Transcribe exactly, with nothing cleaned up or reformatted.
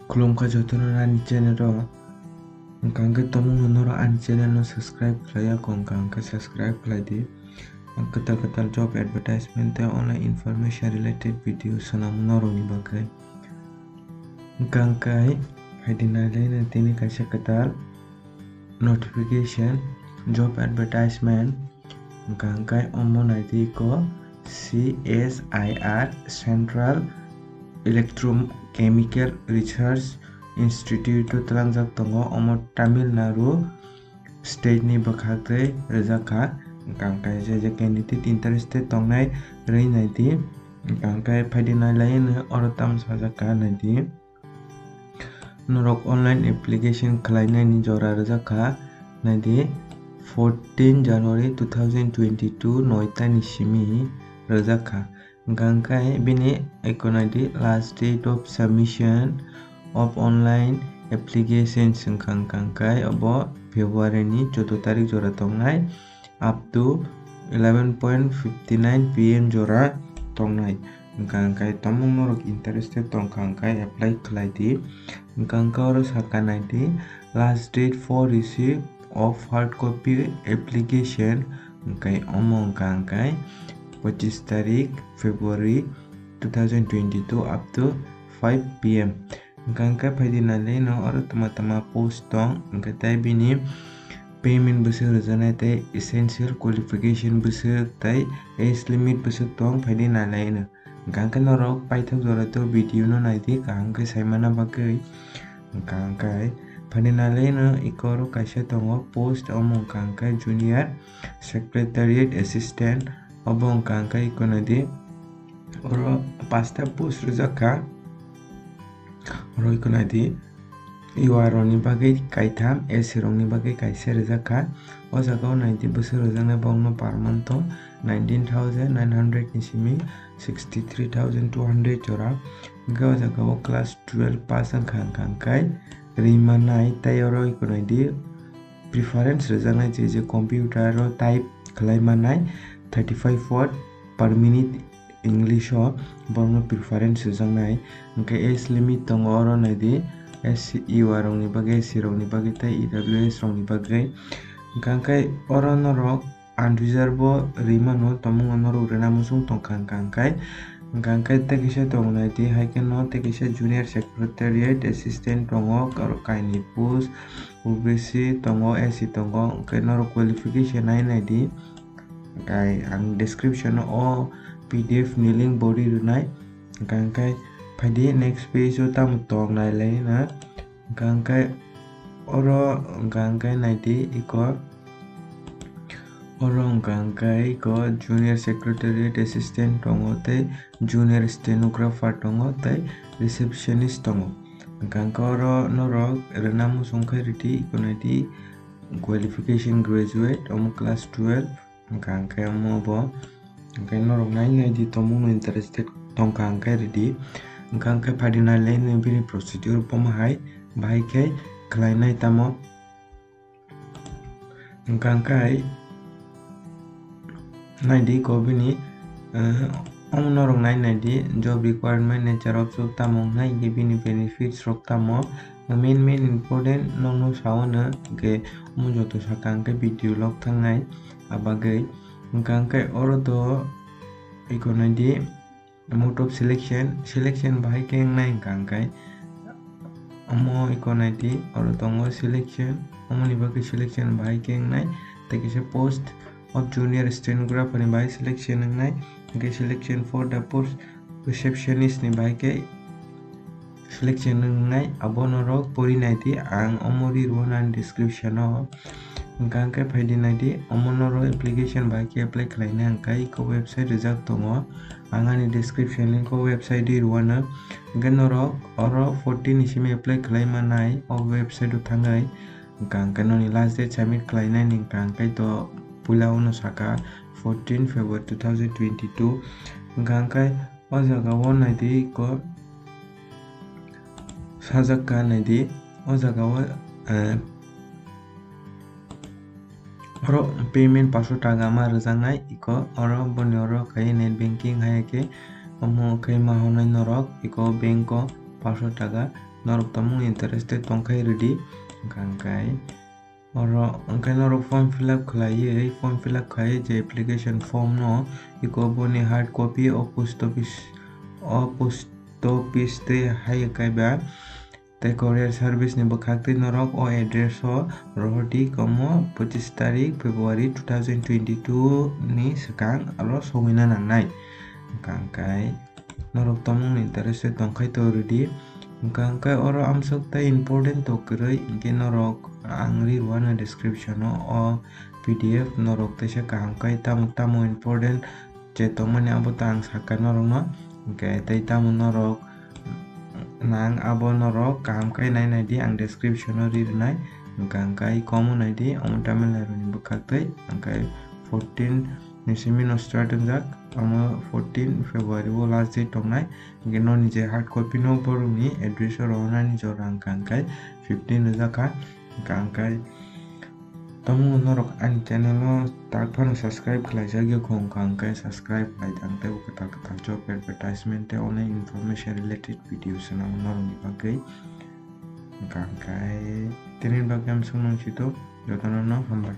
Khulumkha jotono ani channel o. Wngkha hwnkhe tomungno norok ani channel no subscribe khlaiya wngkha hwnkhe subscribe khlai di. Ang kwtal kwtal job advertisement tei online information related video swnam norokni bagwi. Wngkha hwnkhe phaidi nailai no tini kaisa kwtal notification, job advertisement. Wngkha hwnkhe omo naidi ko C S I R, Central Electrochemical Research Institute o twlangjak tongo. Omo Tamil Nadu state ni bwkhak tei rijak kha. Wngkha hwnkhe je je candidate interested tongnai rwi naidi. Wngkha hwnkhe phaidi nailai no oro tamo sajak kha naidi. Norok online application khlainani jora rwjak kha, naidi, fourteen January two thousand twenty-two noita ni simi rwjak kha. Wngkha hwnkhe bini eko naidi last date of submission of online applications wngkha hwnkha hwnkhe obo February ni choudo tarik jora tongnai. Up to eleven point fifty nine P M jora tongnai. Wngkha hwnkhe tomung norok interested tongkha hwnkhe apply khlai di. Wngkha hwnkhe oro sakha naidi last date for receipt of hard copy application hwnkhe omo wngkha hwnkhe pochis tarik February two thousand twenty-two up to five P M. Wngkha hwnkhe phaidi nailai no oro tama tama post tong, wngkha tei bini payment bwswk rwjaknai tei essential qualification bwswk tei age limit bwswk tong, phaidi nailai no. Wngkha hwnkhe norok paithak jora tei video no naidi kaham khe saimana bagwi. Wngkha hwnkhe phaidi nailai no eko oro kaisa tongo post, omo wngkha hwnkhe junior secretariat assistant, obo wngkha hwnkhe eko naidi oro pasta post rwjak kha. Oro eko naidi, U R rokni bagwi kaitham, S C rokni bagwi kaisa rijak kha. O jaga o naidi bwswk rwjaknai borokno per month o nineteen thousand nine hundred ni simi sixty three thousand two hundred jora. Hwnkhe o jaga o class twelve pass wngkha hwnkha hwnkhe rwi mannai, tei oro eko naidi preference rwjaknai je je computer o type khlai mannai thirty five word per minute. English o borokno preference rwjaknai. Hwnkhe age limit tongo oro naidi, S C, U R rokni bagwi, S C rokni bagwi tei E W S rokni bagwi. Hwnkha hwnkhe oro norok unreserved bo rwi mano, tomung norok rwna muchung tongkha hwnkha hwnkhe. Hwnkha hwnkhe tei kisa tongo naidi, hai kheno tei kisa junior secretariat assistant tongo, oro kainwi post, O B C tongo, S C tongo, hwnkhe norok qualification nai naidi. Hwnkhe ang description o P D F ni link bo ri rwnai. Hwnkhe phaidi next page o tamo tong nailai na. Hwnkhe oro hwnkhe naidi eko. Oro hwnkhe eko junior secretariat assistant tongo tei junior stenographer tongo tei receptionist tongo. Hwnkhe oro norok rwna muchung khe rwdi eko naidi qualification graduate omo class twelve. Hwnkha hwnkhe omo bo, hwnkhe norok nai naidi, tomungno interested tongkha hwnkhe rwdi. Hwnkha hwnkhe phaidi nailai no bini procedure bomo hai, bahai khe khlainai tamo. Hwnkha hwnkhe naidi ko bini, eh, omo norok nai naidi job requirement, nature of job tamo wngnai, hwnkhe bini benefits rok tamo, main main important nokno sao no, hwnkhe omo joto sakha hwnkhe video log thangnai. Abagwi hwnkha hwnkhe oro to eko naidi mode of selection, selection bahai khe wngnai hwnkha hwnkhe omo eko naidi oro tongo selection, omoni bagwi selection bahai khe wngnai, tei kisa post of junior stenographer ni bahai selection wngnai, hwnkhe selection for the post receptionist ni bahai khe selection wngnai, abo norok pori naidi, ang omo ri rwo nani description o. Hwnkha hwnkhe phaidi naidi, omo norok application bahai khe apply khlaina hwnkha eko website rijak tongo, ang ani description link o website ri rwano. Hwnkhe norok oro fourteen ni simi apply khlai manai o website o thangwi. Hwnkha hwnkhe noni last date submit khlainani hwnkha hwnkhe to puila uno saka fourteen February two thousand twenty-two. Hwnkha hwnkhe o jaga o naidi eko sajak kha naidi, o jaga o, eh, oro payment paso taka ma rwjaknai eko, oro boni oro khai net banking hai khe omo khai ma honai norok eko bank o paso taka Norok tamo interested tongkhai rwdi, hwnkha hwnkhe oro hwnkhe norok form fill up khlaiwi, form fill up khaiwi je application form no iko boni hard copy o post office, o post office tei hai kaiba tei courier service ni bwkhak tei norok o address o rohordi, komo pochis tarik February two thousand twenty-two ni swkang aro sogwina nangnai. Hwnkha hwnkhe norok tamo interested tongkhai to rwdi. Hwnkha hwnkhe oro amsok tei important to kwrwi, hinkhe norok ang ri rwano description o o P D F norok teisa kaham khe tamo tamo important je tongmani abo ta ang sakha norokno. Hwnkhe tei tamo norok nang abo norok kaham khe nai naidi, ang description o ri rwnai. Hwnkha hwnkhe komo naidi, omo timeline rokni bwkhak tei hwnkhe fourteen ni simi no start wngjak, omo fourteen February o last date tongnai. Hwnkhe noni je hard copy no borokni address o rohornani jora hwnkha hwnkhe fifteen rwjakha. Hwnkha hwnkhe tamo norok ani channel o tak phano subscribe khlaijak ya kho, hwnkha hwnkhe subscribe khlai tang tei bo kwtal kwtal job advertisement tei online information related video swnam norokni bagwi. Hwnkha hwnkhe tini bagwi ang swngmung sito, jotono no hambai.